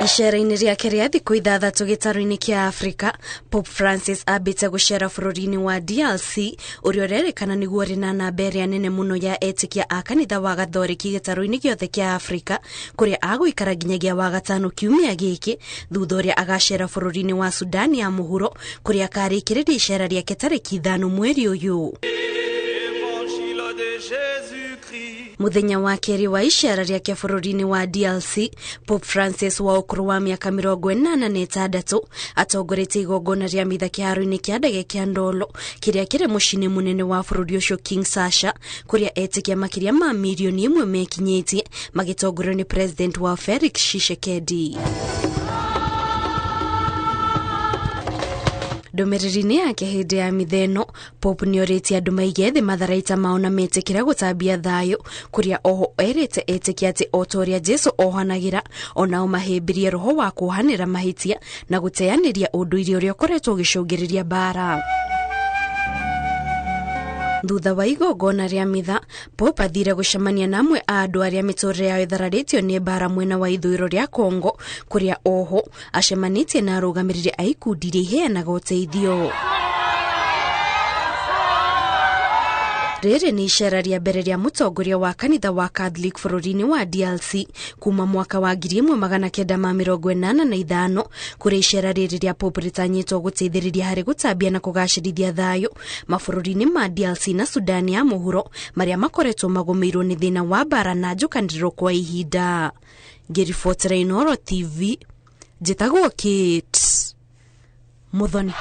Icera-inĩ rĩake rĩa thikũ 6 gĩtarũ-inĩ kĩa Afrika, Pope Francis ambĩte gũcera bũrũri-inĩ wa DRC ũrĩa ũrerĩkana nĩguo ũrĩ na namba ĩrĩa nene mũno ya etĩkia a kanitha wa Gathoreki gĩtarũ-inĩ gĩothe kĩa Afrika, kũrĩa agũikara nginyagia Wagatano kiumia gĩkĩ, thutha ũrĩa agacera bũrũri-inĩ wa Sudani ya mũhuro kũrĩa akarĩkĩrĩria icera rĩake tarĩki 5 mweri ũyũ. Mũthenya wa kerĩ wa icera rĩake bũrũri-inĩ wa DRC, Pope Francis wa ũkũrũ wa mĩaka 86 atongoretie igongona rĩa mitha kĩharo-inĩ kĩa ndege kĩa Ndolo kĩrĩa kĩrĩ mũciĩ-inĩ mũnene wa bũrũri ũcio Kinshasa, kũrĩa etĩkia makĩria ma mirioni 1 mekinyĩtie magĩtongorio nĩ President wa Felix Tshisekedi. Ndũmĩrĩri-inĩ yake hĩndĩ ya mitha ĩno, Pope nĩorĩtie andũ maige thĩ matharaita mao na metĩkĩre gũtambia thayũ, kũrĩa oho erĩte etĩkia atĩ o ta ũrĩa Jesũ ohanagĩra, onao mahĩmbĩrie roho wa kuohanĩra mahĩtia na gũteanĩria ũndũire ũrĩa ũkoretwo ũgĩcũngĩrĩria mbara. Thutha wa igongona rĩa mitha, Pope athire gũcemania na amwe a andũ arĩa mĩtũrĩre yao ĩthararĩtio nĩ mbara mwena wa ithũĩro rĩa Congo, kũrĩa oho acemanĩtie na arũgamĩrĩri a ikundi iria iheanaga ũteithio. Rĩrĩ nĩ icera rĩa mbere rĩa mũtongoria wa kanitha wa Catholic bũrũri-inĩ wa DRC kuma mwaka wa 1985, kũrĩa icera rĩrĩ rĩa Pope rĩtanyĩtwo gũteithĩrĩria harĩ gũtambia na kũgacĩrithia thayũ mabũrũri-inĩ ma DRC na Sudani ya mũhuro marĩa makoretwo magũmĩirwo nĩ thĩna wa mbara na njũkanĩrĩro kwa ihinda. Ngĩribotera Inooro TV, njĩtagwo Kate Muthoni.